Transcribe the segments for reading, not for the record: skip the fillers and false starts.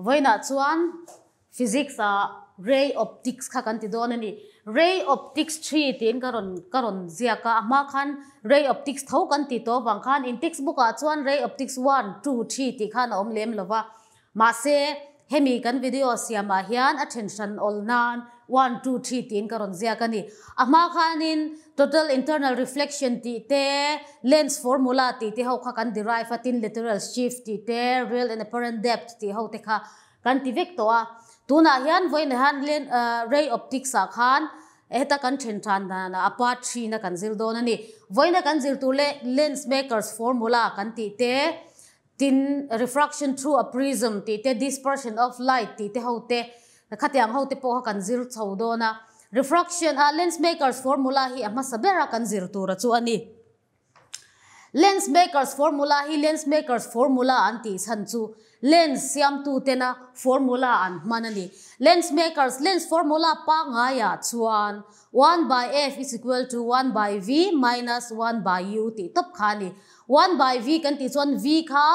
Vawiinah chuan Physics ah Ray Optics kha kan ti dawn a ni. Ray Optics thi tiin ka rawn ka rawn ziak a, a hma khan Ray Optics tho kan ti tawh avang khan in textbook ah chuan Ray Optics one, two, three tih khan a awm lem lo va. Mahse, hemi kan video siamah hian a then hran awl nan one, two, three tiin ka rawn ziak a ni. A hma khanin total internal reflection tih te, lens formula tih te ho kha kan derive a, tin lateral shift tih te, real and apparent depth tih ho te kha kan ti vek tawh a. Tunah hian vawiinah hian len ray optics ah khan heta kan then than danah a part three na kan zir dawn a ni. Vawiina kan zir tur leh lens makers formula kan tih te, Tin, refraction through a prism tih te, dispersion of light tih te ho te, khatiang ho te pawh kha kan zir chho dawn a. Refraction a lens makers formula hi a hmasa bera kan zir tura chu a ni. Lens makers formula hi lens makers formula an tih chhan chu lens siamtu tena formula an hman a ni. Lens makers lens formula pangaiah chuan one by f is equal to one by v minus one by u tih tawp kha a ni. One by V kan tih chuan V kha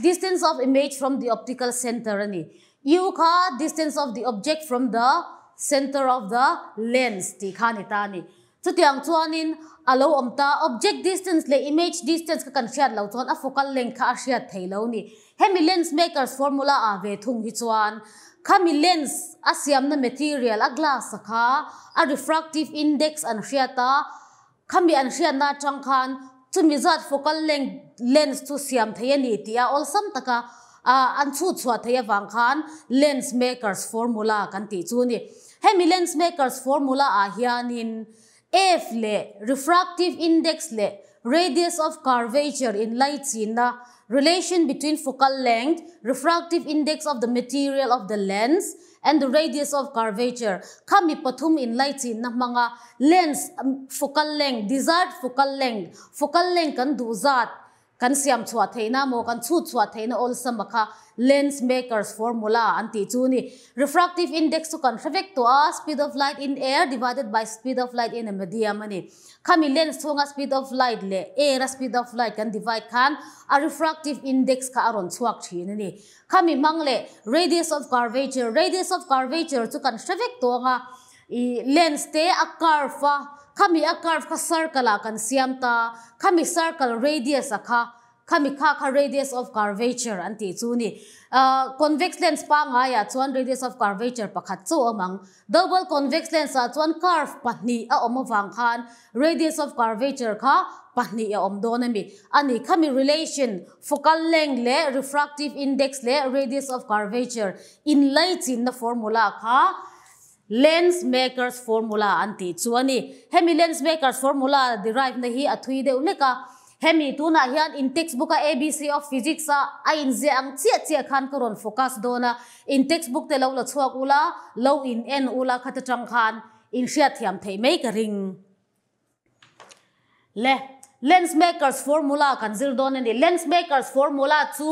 distance of image from the optical center a ni. U kha distance of the object from the center of the lens tih kha a ni ta a ni. Chutiang chuanin a lo awm ta, object distance leh image distance kha kan hriat loh chuan a focal length kha a hriat thei lo a ni. Hemi lens makers formula ah ve thung hi chuan khami lens a siamna material a glass a kha a refractive index an hriat a, Khami an hriatna atang khan chumi zat focal length lens chu siam thei a ni tih a awlsam taka an chhut chhuah theih avang khan lens makers formula kan tih chu a ni. Hemi lens makers formula ah hianin F leh refractive index leh radius of curvature in laichinna relation between focal length, refractive index of the material of the lens and the radius of curvature khami pathum inlaichinna hmanga lens focal length, desired focal length, focal length kan duh zat kan siam chhuah theihna maw kan chhut chhuah theihna awlsam a kha lens makers formula an tih chu a ni. Refractive index chu kan hre vek tawh a, speed of light in air divided by speed of light in a medium a ni. Khami lens chhunga speed of light leh air a speed of light kan divide khan a refractive index kha a rawn chhuak thin a ni. Khami hmang leh radius of curvature, radius of curvature chu kan hre vek tawh ang a, ih lens te a curve a, khami a curve kha circle ah kan siam ta, khami circle radius a kha Khami kha kha radius of curvature an tih chu ni. Convex lens pangaiah chuan radius of curvature pakhat chauh a awm ang. Double convex lens ah chuan curve pahnih a awm avang khan radius of curvature kha pahnih a awm dawn a mi. A ni, khami relation focal length leh refractive index leh radius of curvature inlaichinna formula kha lens makers formula an tih chu a ni. Hemi lens makers formula derive na hi a thui deuh hlek a. Hemi tunah hian in textbook a ABC of Physics a a inziah ang chiah chiah khan ka rawn focus dawn a. In textbook te lo la chhuak ula, lo in en ula khat atang khan in hriatthiam theih mai ka ring. Le, lens makers formula kan zir dawn a ni. Lens makers formula chu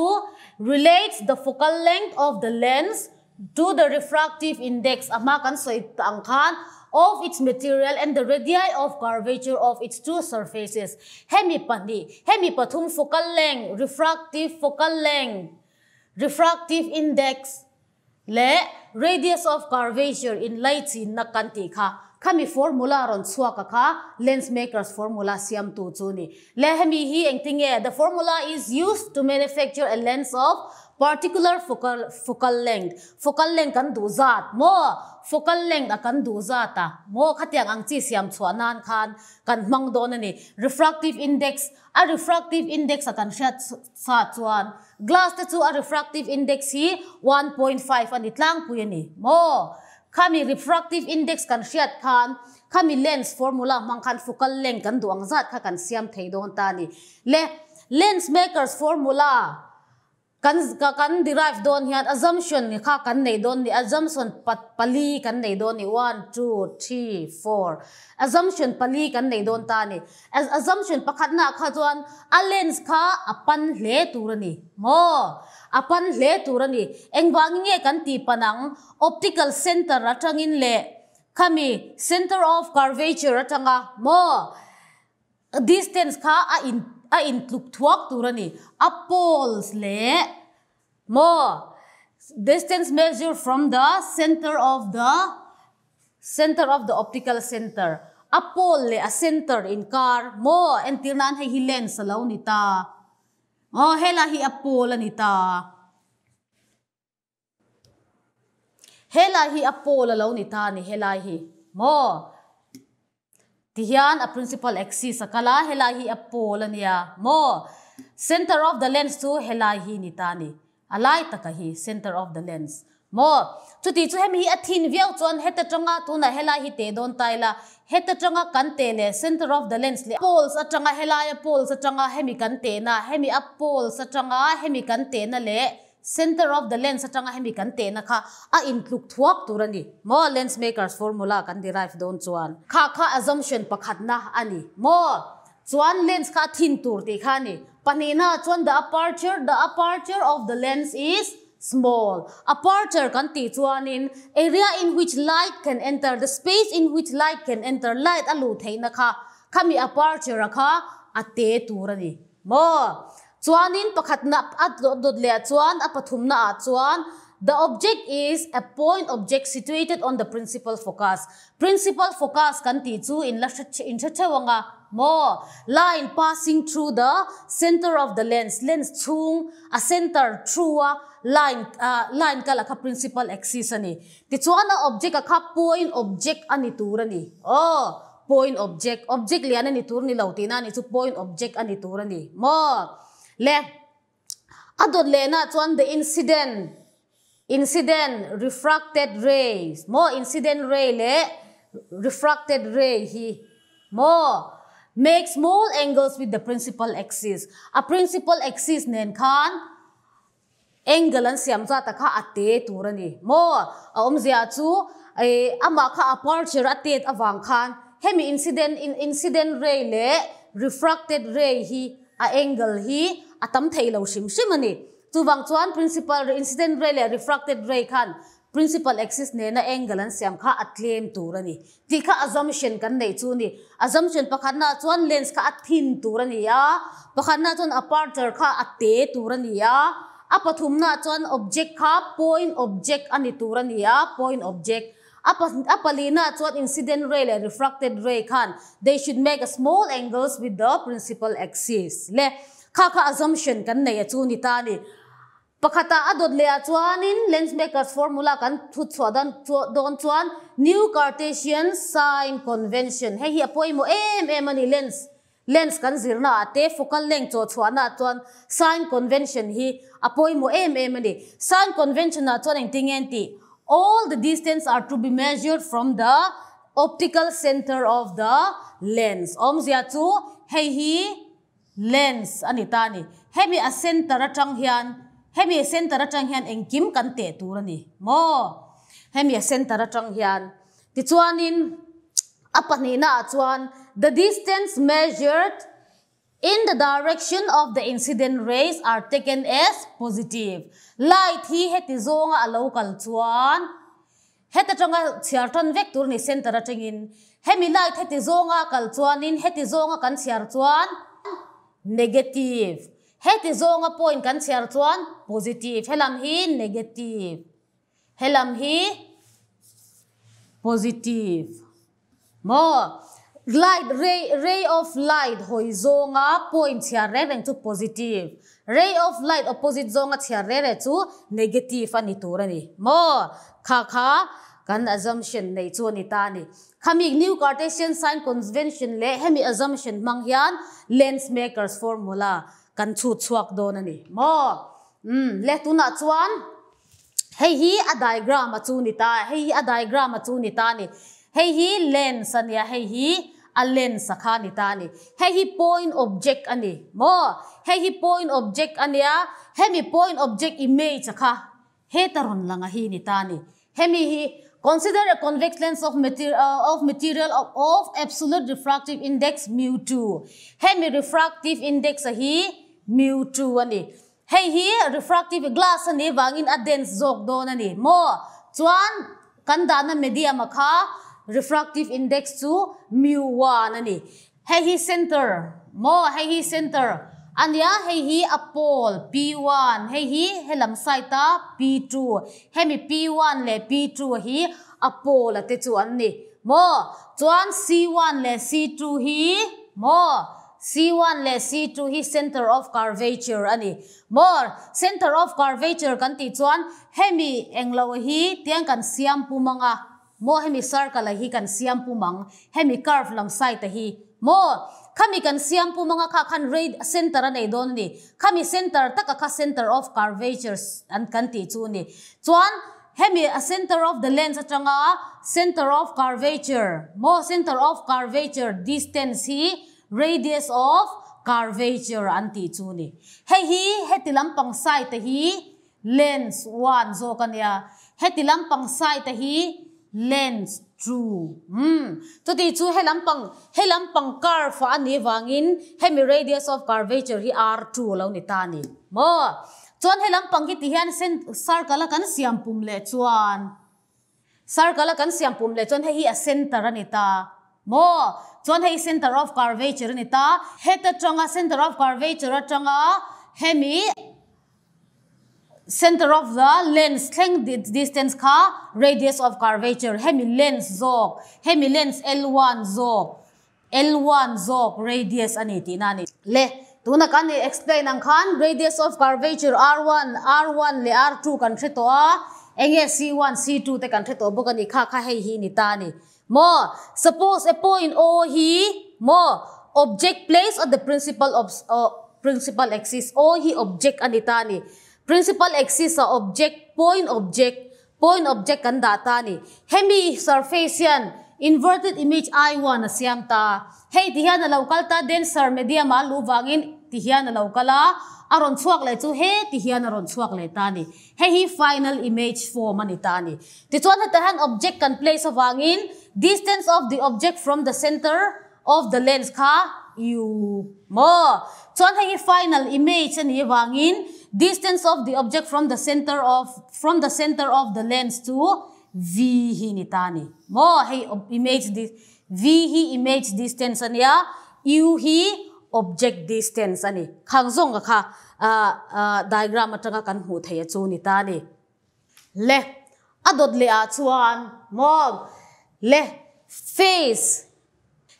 relates the focal length of the lens to the refractive index a hma kan sawi ang khan of its material and the radii of curvature of its two surfaces. Hemi pahnih, hemi pathum focal length, refractive focal length, refractive index, Leh radius of curvature in laichinna kan tih kha khami formula rawn chhuak a kha lens makers formula siamtu chu ni. Leh hemi hi engtinge the formula is used to manufacture a lens of particular focal focal length focal length kan duh zat maw focal length a kan duh zat a maw khatiang ang chi siam chhuah nan khan kan hmang dawn a ni. Refractive index A refractive index a kan hriat sa chuan glass te chu a refractive index hi 1.5 a ni tlangpui a ni maw? Khami refractive index kan hriat khan khami lens formula hmang khan focal length kan duh ang zat kha kan siam thei dawn ta a ni. Le lens makers formula Kan kan derive dawn hian assumption kha kan nei dawn ni, assumption pali kan nei dawn ni, one, two, three, four, assumption pali kan nei dawn ta a ni. Assumption pakhatnaah kha chuan a lens kha a pan hle tur a ni maw? A pan hle tur a ni. Engvangin nge kan tih pan ang? Optical center atangin leh khami center of curvature atanga maw? Distance kha a in a intluk thuak tur a ni. A poles leh maw Distance measure from the center of the center of the optical center. A pole leh a center inkar maw? Entir nan hei hi lens a lo ni ta. Aw helai hi a pole a ni ta. Helai hi a pole a lo ni ta a ni helai hi maw? Tihian a principal axis a kal a, helai hi a pole a nia maw? Center of the lens chu helai hi ni ta a ni. A lai taka hi center of the lens maw? Chuti chu hemi hi a thin viau chuan heta tanga tunah helai hi teh dawn ta ila, heta tanga kan teh leh center of the lens leh poles atanga helaia poles atanga hemi kan tehna, hemi a poles atanga hemi kan tehna leh Center of the lens atanga hemi kan tehna kha a intluk thuak tur a ni maw? Lens maker's formula kan derive dawn chuan kha kha assumption pakhatna a ni maw? Chuan lens kha a thin tur tih kha a ni. Pahnihna chuan the aperture, the aperture of the lens is small. Aperture kan tih chuanin area in which light can enter, the space in which light can enter, light a luh theihna kha khami aperture a kha a te tur a ni. Maw? Chuanin pakhatna a dawt leh ah chuan a pathumna ah chuan The object is a point object situated on the principal focus. Principal focus kan tih chu in la hre in hre theuh ang a maw? Line passing through the center of the lens, lens chhung a center through a line line kal a kha principal axis a ni. Tichuan a object a kha point object a ni tur a ni. Aw, point object, object lian a ni tur ni lo tihna a ni chu point object a ni tur a ni maw? Le, a dawt lehna chuan the incident, incident refracted rays maw? Incident ray leh refracted ray hi maw? Make small angles with the principal axis. A principal axis nen khan Angle an siam zat a kha a te tur a ni maw? A awmzia chu eh amah kha aperture a tet avang khan hemi incident incident ray leh refracted ray hi a angle hi a tam thei lo hrim hrim a ni. Chuvang chuan principal incident ray leh refracted ray khan principal axis nena angle an siam kha a tlem tur a ni. Tih kha assumption kan neih chu a ni. Assumption pakhatnaah chuan lens kha a thin tur a ni a, pakhatnaah chuan aperture kha a te tur a ni a, a pathumnaah chuan object kha point object a ni tur a ni a, point object. A a palinaah chuan incident ray leh refracted ray khan they should make a small angles with the principal axis. Le kha kha assumption kan neih a chu ni ta a ni. Pakhatah a dawt leh ah chuanin lens maker's formula kan thut chhuah dan dawn chuan New Cartesian Sign Convention hei hi a pawimawh em em a ni lens lens kan zirna ah te focal length chaw chhuahna ah chuan sign convention hi a pawimawh em em a ni. Sign convention ah chuan engtin nge an tih? All the distance are to be measured from the optical center of the lens awmzia chu hei hi Lens a ni ta a ni. Hemi a center atang hian, hemi a center atang hian engkim kan teh tur a ni maw? Hemi a center atang hian. Tichuanin a pahnihna ah chuan the distance measured in the direction of the incident rays are taken as positive. Light hi heti zawnga a lo kal chuan Heta tanga chhiar tan vek tur ni center atangin hemi light heti zawnga kal chuanin heti zawnga kan chhiar chuan negative heti zawnga point kan chhiar chuan positive helam hi negative helam hi positive Maw? Light ray, ray of light hawi zawnga point chhiar reng reng chu positive, ray of light opposite zawnga chhiar reng reng chu negative a ni tur a ni. Maw? Kha kha kan assumption nei chu a ni ta a ni. Khami New Cartesian sign convention leh hemi assumption hmang hian lens maker's formula kan chhut chhuak dawn a ni. Maw? Umm, le tunah chuan. Hei hi a diagram a chu ni ta, hei hi a diagram a chu ni ta a ni. Hei hi lens a nia, hei hi a lens a kha a ni ta a ni. Hei hi point object a ni maw? Hei hi point object a nia, hemi point object image a kha heta rawn lang a hi ni ta a ni. Hemi hi consider a convex lens of of material of absolute refractive index mu 2. Hemi refractive index a hi mu 2 a ni. Hei hi refractive glass a nih vangin a dense zawk dawn a ni maw? Chuan kan dahna medium a kha refractive index chu mu one a ni. Hei hi center maw? Hei hi center. Ania hei hi a pole P1 hei hi helam side a P2 hemi P1 leh P2 hi a pole a te chu an ni maw chuan C1 leh C2 hi maw C1 leh C2 hi center of curvature a ni maw center of curvature kan tih chuan hemi englo hi tiang kan siam pum anga maw hemi circle a hi kan siam pum ang hemi curve lam side a hi maw khami kan siam pum anga kha khan center a nei dawn a ni khami center taka kha center of curvature an kan tih chu ni chuan hemi a center of the lens atanga center of curvature maw center of curvature distance hi radius of curvature an tih chu ni hei hi heti lampang side hi lens 1 zawk ania heti lampang side hi lens 2 chuti chu he lampang he lampang curve ani wangin hemi radius of curvature hi r2 lo ni ta ni maw chuan he lampang hi ti hian circle a kan siam pum leh chuan circle a kan siam pum leh chuan hei hi a center ani ta maw chuan hei center of curvature ani ta heta tanga center of curvature atanga hemi center of the lens thleng distance kha radius of curvature hemi lens zawk hemi lens L1 zawk L1 zawk radius ani tih na ni le tuna kan ni explain ang khan radius of curvature R1 R1 le R2 kan hre to a enge C1 C2 te kan hre to bawk ani kha kha hei hi ni ta ni maw suppose a point O hi maw object placed on the principal of principal axis O hi object ani ta ni principal axis a object point object point object kan dah ta ni hemi surface hian inverted image I1 a siam ta hei ti hian a lo kal ta denser medium a lu wangin ti hian a lo kal a a rawn chhuak leh chu he ti hian a rawn chhuak leh ta ni hei hi final image form ani ta ni tichuan heta hian object kan place awangin distance of the object from the center of the lens kha u maw chuan hei hi final image ani wangin distance of the object from the center of the lens to v hi ni ta ni maw hei image v hi image distance ania u hi object distance ani khang zong ka kha diagram atanga kan hmu thei chu ni ta ni le adot le a chuan maw le face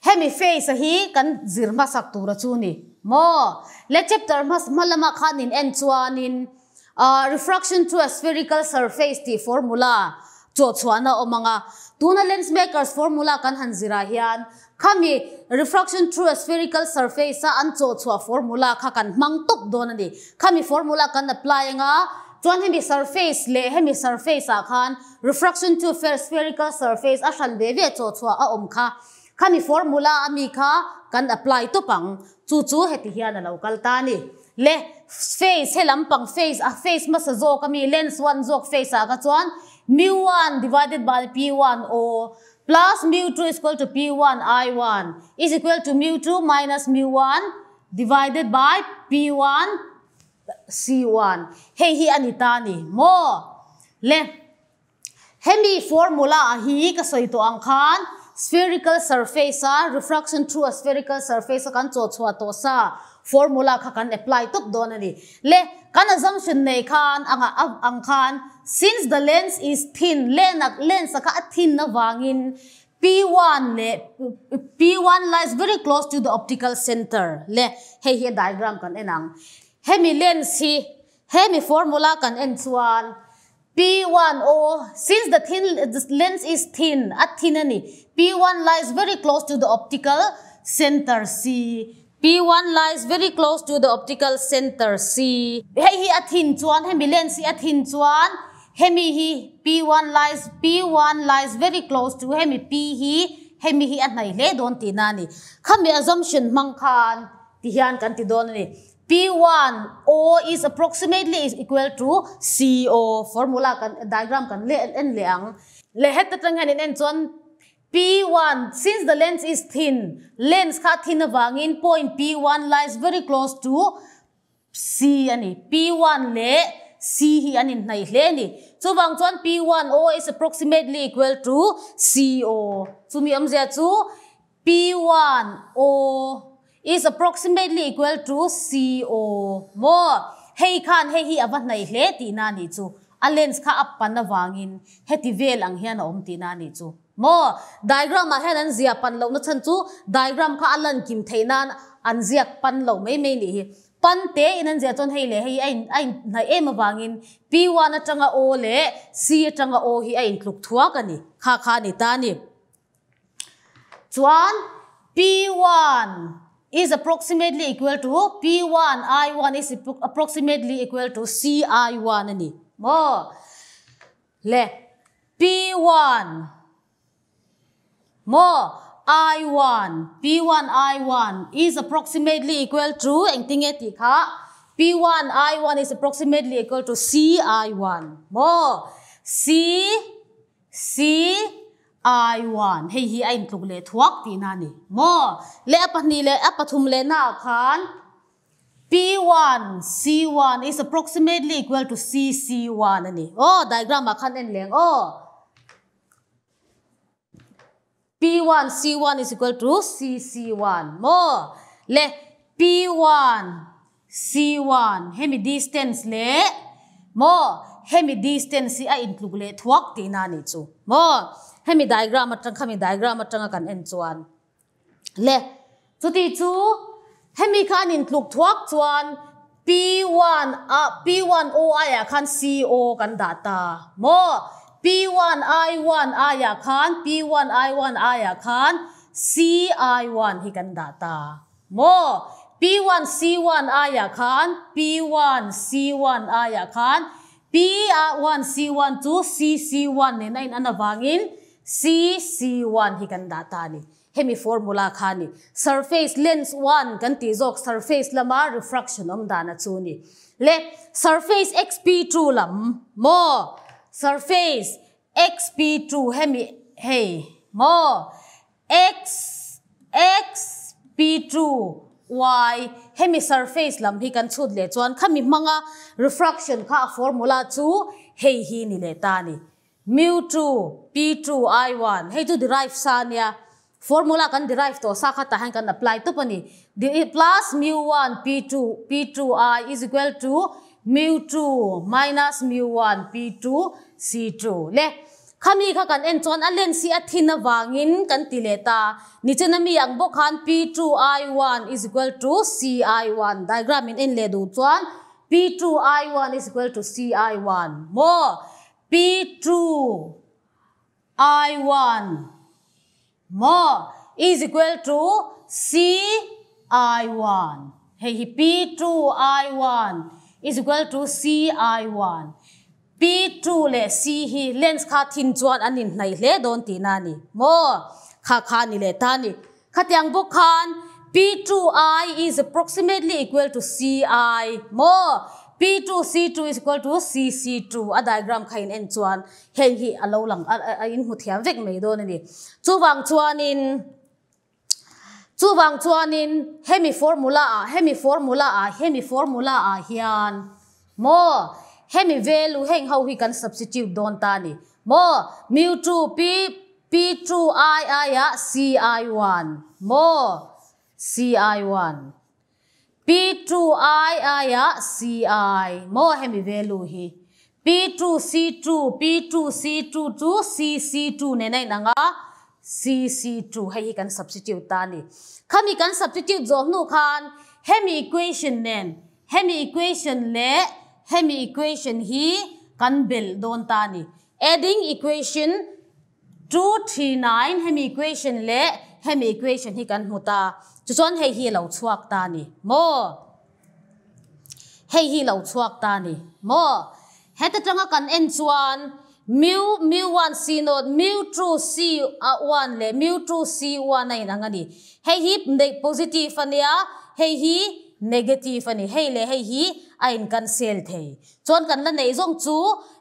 hemi face a hi kan zir masak tura chu ni maw le chapter mas malama khanin en chuanin refraction to a spherical surface ti formula cho chuana omanga tuna lens makers formula kan han zira hian khami refraction through a spherical surface a an cho chua formula kha kan mang top don ani khami formula kan apply anga chuan hemi surface le hemi surface a khan refraction to a spherical surface a hran ve ve cho chua a om kha khami formula ami kha kan apply to pang chu chu heti hian alo kal ta ni le face he lampang face a face ma sa zawk ami lens 1 zawk face a ka chuan mu 1 divided by p1 o plus mu 2 is equal to p1 i1 is equal to mu 2 minus mu 1 divided by p1 c1 hei hi ani ta ni maw le hemi formula a hi ka soi to ang khan spherical surface a refraction through a spherical surface a kan cho chua to sa formula kha kan apply top don ani le kan assumption nei khan anga ang khan since the lens is thin lens kha a thin na wangin P1 le P1 lies very close to the optical center le hei hi diagram kan enang hemi lens hi hemi formula kan en chuan P1 o since the lens is thin a thin ani P1 lies very close to the optical center C P1 lies very close to the optical center C hei hi a thin chuan hemi lens hi a thin chuan hemi hi P1 lies very close to hemi P hi hemi hi a hnai hle don ti na ni khami assumption mang khan ti hian kan ti don ani P1 O is approximately is equal to CO formula kan diagram kan le en le ang le het tang han en chuan P1 since the lens is thin lens kha thin awangin point P1 lies very close to C ani P1 le C hi anin hnai hle ni chuwang chuan P1 O is approximately equal to CO chumi amzia chu P1 O is approximately equal to CO maw? Hei khan hei hi a va hnaih hle tihna a nih chu. A lens kha a pan avangin heti vel ang hian a awm tihna a nih chu. Maw? Diagram ah hian an ziah pan lohna chhan chu diagram kha a lan kim theih nan an ziak pan loh mai mai nih hi. Pan te in an ziah chuan hei leh hei a in a inhnaih em avangin P1 atanga O leh C atanga O hi a intluk thuak a ni. Kha kha a ni ta a ni. Chuan P1 is approximately equal to P1 I1 is approximately equal to CI1 a ni. Maw? Le P1 maw I1 P1 I1 is approximately equal to engtinge tih kha P1 I1 is approximately equal to CI1 maw C CI1 hei hi a intluk leh thuak tihna a ni maw le a pahnih leh a pathum lehna ah khan P1, C1 is approximately equal to CC1 a ni. Aw, diagram ah khan en leng aw. P1, C1 is equal to CC1 maw? Le P1, C1 hemi distance leh maw hemi distance hi a intluk leh thuak tihna a nih chu maw? Hemi diagram atang khami diagram atanga kan en chuan. Le, chuti chu hemi kha an intluk thuak chuan P1 a P1 O aiah khan CO kan dah ta maw? P1 I1 aiah khan P1 I1 aiah khan CI1 hi kan dah ta maw? P1 C1 aiah khan P1 C1 aiah khan P1 C1 chu CC1 nen a in an avangin CC1 hi kan dah ta a ni. Hemi formula kha a ni. Surface lens one kan tih zawk surface lama refraction awm dan a chu ni. Le surface XP2 lam maw? Surface XP2 hemi hei maw? X XP2 Y hemi surface lam hi kan chhut leh chuan khami hmanga refraction kha a formula chu hei hi ni leh ta a ni. Mu two, P two, I one, hei chu derive sa a nia, formula kan derive tawh sa kha tah hian kan apply tawp a ni. Plus mu one, P two, P two I is equal to mu two minus mu one, P two, C two. Le, khami kha kan en chuan a lens hi a thin avangin kan ti leh ta. Nichina mi ang bawk khan P two I one is equal to C I one, diagram in en leh duh chuan P two I one is equal to C I one maw? P2 I1 maw is equal to CI1 hei hi P2 I1 is equal to CI1 P2 leh C hi lens kha thin chuan an inhnaih hle dawn tihna a ni maw kha kha a ni leh ta a ni Khatiang bawk khan P2I is approximately equal to CI maw? P2C2 is equal to CC2 a diagram kha in en chuan heng hi a lo lang a in hmu thiam vek mai dawn a ni. Chuvang chuanin chuvang chuanin hemi formula ah hemi formula ah hemi formula ah hian maw hemi value heng ho hi kan substitute dawn ta a ni maw? Mu 2 P P 2 I aiah C I 1 maw? C I 1. P 2 I aiah C I maw hemi value hi? P 2 C 2, P 2 C 2 chu C C 2 nen a inang a, C C 2 hei hi kan substitute ta a ni. Khami kan substitute zawh hnu khan hemi equation nen, hemi equation leh hemi equation hi kan belh dawn ta a ni. Adding equation 2 3 9 hemi equation leh hemi equation hi kan hmu ta. Chuchuan hei hi a lo chhuak ta a ni maw? Hei hi lo chhuak ta a ni maw? Heta tanga kan en chuan mu mu 1 c naught mu 2 c 1 leh mu 2 c 1 a inang a ni. Hei hi positive a nia, hei hi negative a ni. Hei leh hei hi a in cancel thei. Chuan kan la neih zawng chu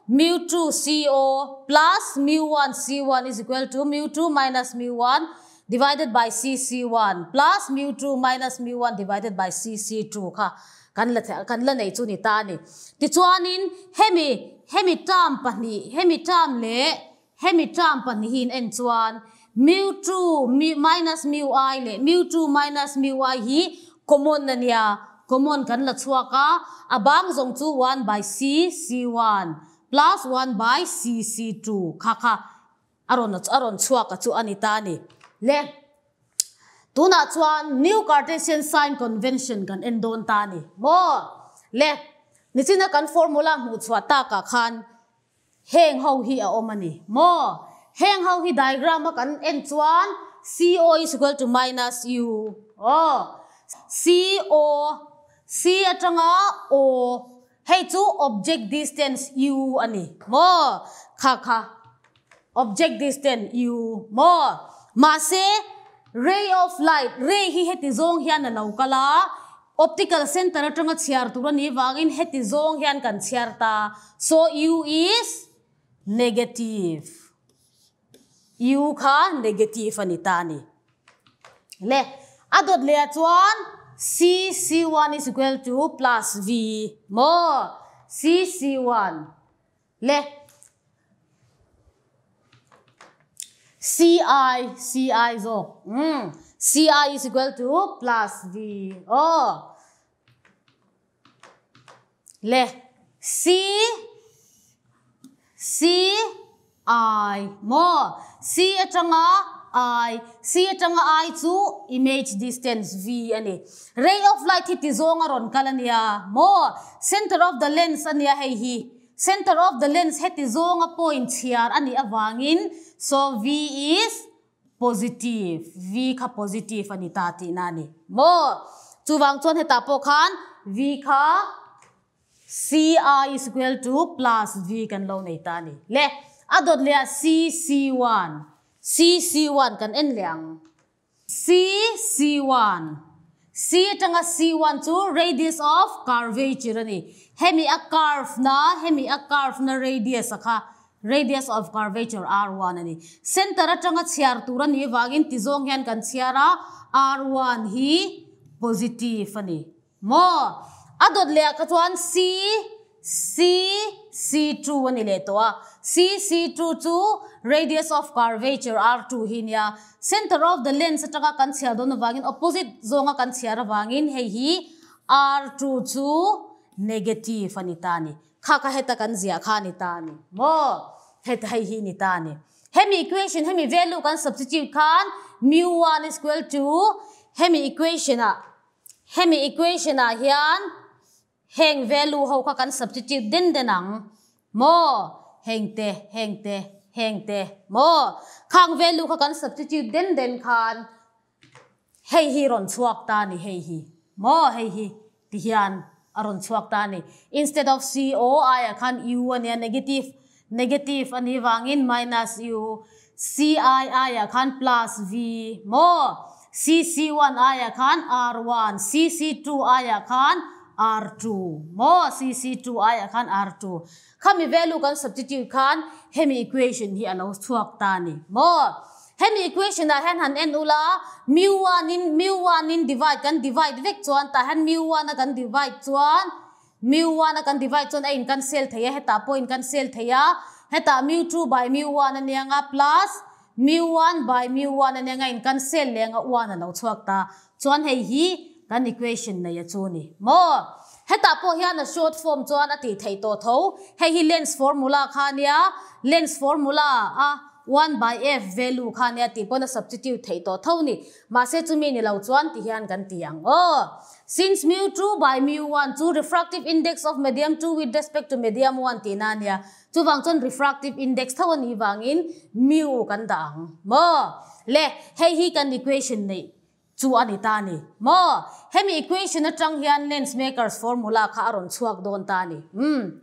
mu 2 CO plus mu 1 C1 is equal to mu 2 minus mu 1 divided by CC1 plus mu 2 minus mu 1 divided by CC2 kha kan la kan la neih chu ni ta a ni. Tichuanin hemi hemi term pahnih hemi term leh hemi term pahnih hi in en chuan Mu 2 minus mu i leh mu 2 minus mu i hi common a nia, common kan la chhuak a, a bang zawng chu 1 by c c1 plus 1 by c c2 kha kha a rawn a rawn chhuak a chu a ni ta a ni. Le tunah chuan new Cartesian sign convention kan en dawn ta a ni maw? Le nichina kan formula hmuh chhuah takah khan Heng ho hi a awm a ni maw? Heng ho hi diagram a kan en chuan CO is equal to minus U. Aw. CO, C atanga O, hei chu object distance U a ni maw? Kha kha object distance U maw? Mahse ray of light, ray hi heti zawng hian a lo kal a, Optical center atanga chhiar tur a nih vangin heti zawng hian kan chhiar ta. So U is negative. U kha negative a ni ta a ni. Le, a dawt leh ah chuan C C1 is equal to plus V maw? C C1. Le, CI, CI zawk. Umm, CI is equal to plus V. Aw. Le, C, C, I maw? C atanga I, C atanga I chu image distance V a ni. Ray of light hi ti zawng a rawn kal a nia maw? Center of the lens a nia hei hi. Center of the lens heti zawnga point chhiar a nih avangin so V is positive, V kha positive a ni ta tihna a ni maw? Chuvang chuan hetah pawh khan V kha CI is equal to plus V kan lo nei ta a ni. Le, a dawt leh ah CC1, CC1 kan en leh ang. C, C1. C atanga C1 chu radius of curvature a ni. Hemi a curve na, hemi a curve na radius a kha radius of curvature R1 a ni. Center atanga chhiar tur a nih vangin ti zawng hian kan chhiar a, R1 hi positive a ni. Maw? A dawt leh ah kha chuan C, C, C2 a ni leh tawh a. C, C2 chu radius of curvature R2 hi nia. Center of the lens atanga kan chhiar dawn avangin opposite zawnga kan chhiar avangin hei hi R2 chu negative a ni ta a ni. Kha kha heta kan ziah kha a ni ta a ni. Maw? Heta hei hi ni ta a ni. Hemi equation, hemi value kan substitute khan mu 1 is equal to hemi equation ah Hemi equation ah hian heng value ho kha kan substitute den den ang maw? Heng te, heng te, heng te maw? Khang value kha kan substitute den den khan hei hi rawn chhuak ta a ni hei hi maw? Hei hi ti hian a rawn chhuak ta a ni. Instead of CO aiah khan U a nia negative, negative a nih vangin minus U, CI aiah khan plus V maw? CC1 aiah khan R1, CC2 aiah khan R2 maw? CC2 aiah khan R2. Khami value kan substitute khan hemi equation hi a lo chhuak ta a ni maw? Hemi equation ah hian han en ula, mu one in mu one in divide kan divide vek chuan tah hian mu one a kan divide chuan Mu one a kan divide chuan a in cancel thei a, hetah pawh in cancel thei a, hetah mu two by mu one a nia nga plus mu one by mu one a nia nga in cancel leh anga one a lo chhuak ta. Chuan hei hi kan equation nei a chu ni maw? Hetah pawh hian a short form chuan a tih theih tawh tho. Hei hi lens formula kha a nia, lens formula a one by f value kha a nia tih pawn a substitute theih tawh tho ni. Mahse chumi ni lo chuan ti hian kan ti ang aw. Since mu 2 by mu 1 chu refractive index of medium 2 with respect to medium 1 tihna a nia. Chuvang chuan refractive index tho a nih vangin mu kan dah ang maw? Le, hei hi kan equation neih chu a ni ta a ni maw? Hemi equation atang hian lens maker's formula kha a rawn chhuak dawn ta a ni. Umm.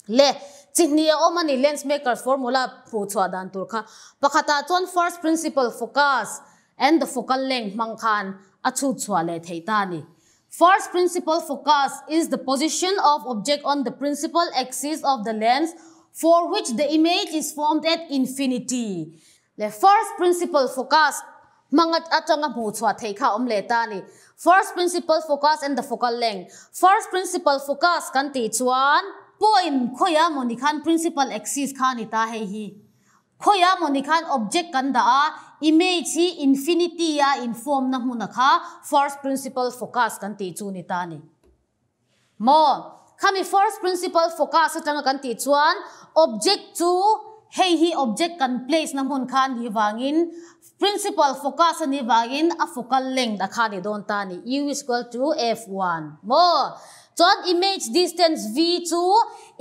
Le, chi hnih a awm a ni lens maker's formula phuh chhuah dan tur kha. Pakhatah chuan first principle focus and the focal length hmang khan a chhut chhuah leh theih ta a ni. First principle focus is the position of object on the principal axis of the lens for which the image is formed at infinity. Le first principle focus hmang atanga hmuh chhuah theih kha a awm leh ta a ni. First principle focus and the focal length. First principle focus kan tih chuan point khawiah maw ni khan principal axis kha a ni ta hei hi. Khawiah maw ni khan object kan dah a, image hi infinity a in form na hmun a kha first principle focus kan tih chu ni ta ni. Maw? Khami first principle focus atanga kan tih chuan object chu hei hi object kan place na hmun kha ni vangin principal focus a nih vangin a focal length a kha ni dawn ta a ni, u is equal to f1. Maw? Chuan image distance v chu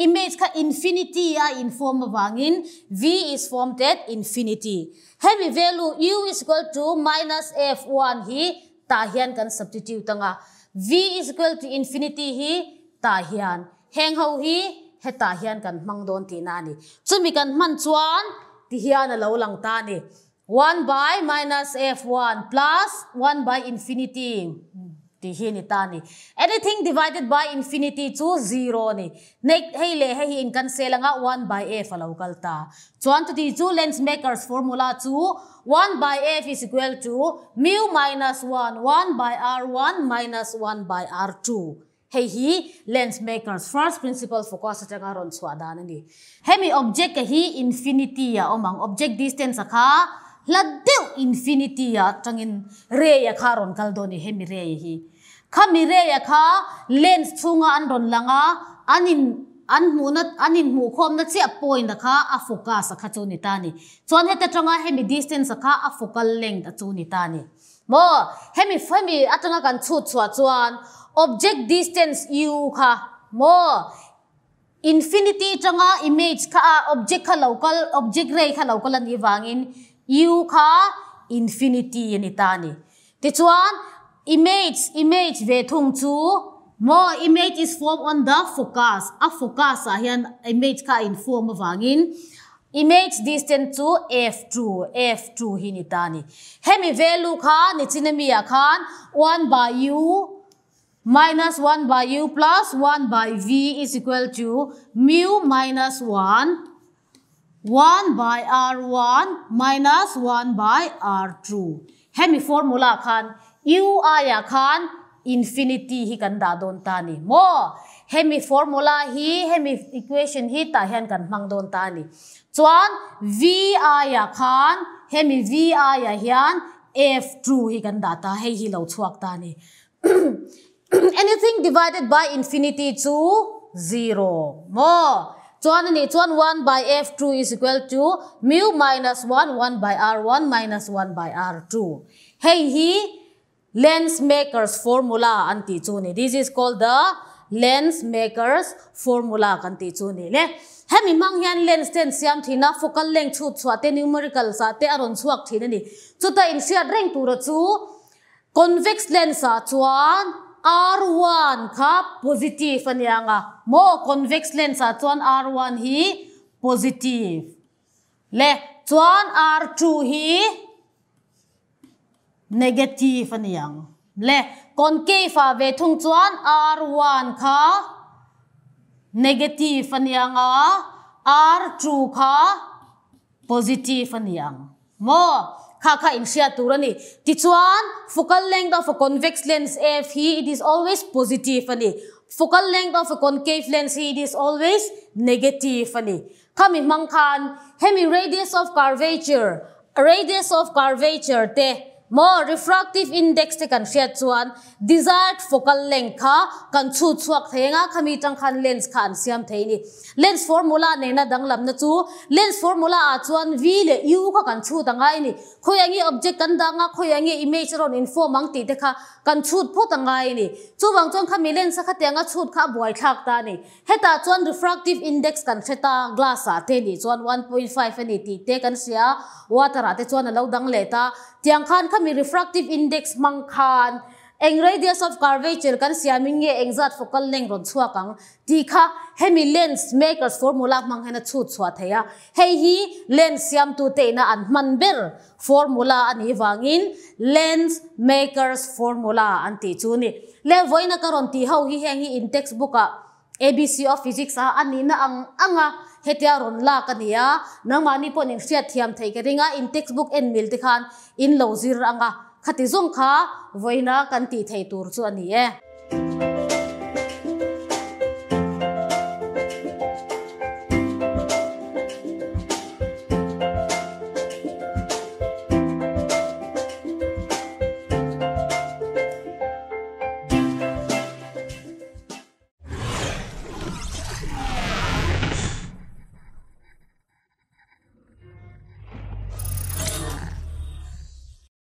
image kha infinity a in form avangin v is formed at infinity. Hemi value u is equal to minus f1 hi tah hian kan substitute anga v is equal to infinity hi tah hian heng ho hi hetah hian kan hmang dawn tihna a ni. Chumi kan hman chuan ti hian a lo lang ta a ni. 1 by minus f1 plus 1 by infinity tih hi a ni ta a ni. Anything divided by infinity chu zero a ni. Next, hei leh hei hi in cancel anga 1 by f a lo kal ta. Chuan chuti chu lens makers formula chu 1 by f is equal to mu minus 1, 1 by r1 minus 1 by r2. Hei hi lens makers first principle focus atanga rawn chhuah dan a ni. Hemi object a hi infinity a awm ang, object distance a kha hla deuh infinity ah tangin ray a kha rawn kal dawn a ni hemi ray hi. Khami ray a kha lens chhunga an rawn lang a, an in an hmuhna an inhmuhkhawmna chiah point a kha a focus a kha chu ni ta a ni. Chuan heta tanga hemi distance a kha a focal length a chu ni ta a ni. Maw? Hemi hemi atanga kan chhut chhuah chuan object distance u kha maw infinity tanga image kha a object kha lo kal object ray kha lo kal a nih vangin u kha infinity a ni ta a ni. Tichuan image image ve thung chu maw image is formed on the focus a focus ah hian image kha a in form avangin image distance chu f2 f2 hi ni ta a ni. Hemi value kha nichin ami ah khan 1 by u minus 1 by u plus 1 by v is equal to mu minus 1 1 by r1 minus 1 by r2. Hemi formula ah khan u aiah khan infinity hi kan dah dawn ta a ni maw? Hemi formula hi hemi equation hi tah hian kan hmang dawn ta a ni. Chuan v aiah khan hemi v aiah hian f2 hi kan dah ta hei hi lo chhuak ta a ni. Anything divided by infinity chu zero maw? Chuan a nih chuan 1 by f2 is equal to mu minus 1 1 by r1 minus 1 by r2. Hei hi lens makers formula an tih chu a ni. This is called the lens makers formula kan tih chu a ni le. Hemi hmang hian lens te an siam thin a, focal length chhut chhuah te numericals ah te a rawn chhuak thin a ni. Chuta inhriat reng tura chu convex lens ah chuan r1 kha positive a nia ang a, maw convex lens ah chuan r1 hi positive le chuan r2 hi negative a ni ang le concave ah ve thung chuan r1 kha negative a ni ang a, r2 kha positive a ni ang maw kha kha inhriat tur a ni. Tichuan focal length of a convex lens f hi it is always positive a ni, focal length of a concave lens hi it is always negative a ni. Khami hmang khan hemi radius of curvature radius of curvature te maw refractive index te kan hriat chuan desired focal length kha kan chhut chhuak thei anga khami tang khan lens kha an siam thei a ni. Lens formula nena danglamna chu lens formula ah chuan v leh u kha kan chhut angai a ni. Khawi ange object kan dah anga khawi ange image a rawn inform ang tih te kha kan chhut phawt angai a ni. Chuvang chuan khami lens a khatianga chhut kha a buaithlak ta a ni. Hetah chuan refractive index kan hre ta, glass ah te nih chuan 1.5 a ni tih te kan hria, water ah te chuan a lo dang leh ta. Tiang khan khami refractive index hmang khan eng radius of curvature kan siamin nge engzat focal length rawn chhuak ang tih kha hemi lens makers formula hmang hian a chhut chhuah thei a. Hei hi lens siamtu te ina an hman ber formula a nih vangin lens makers formula an tih chu a ni. Le vawiina ka rawn tih ho hi heng hi in textbook ah ABC of Physics a a nihna ang ang a hetia rawn lak a ni a, nangmahni pawh nin hriat thiam theih ka ring a, in textbook en mil te khan in lo zir ang a, khati zawng kha vawiina kan tih theih tur chu a ni e.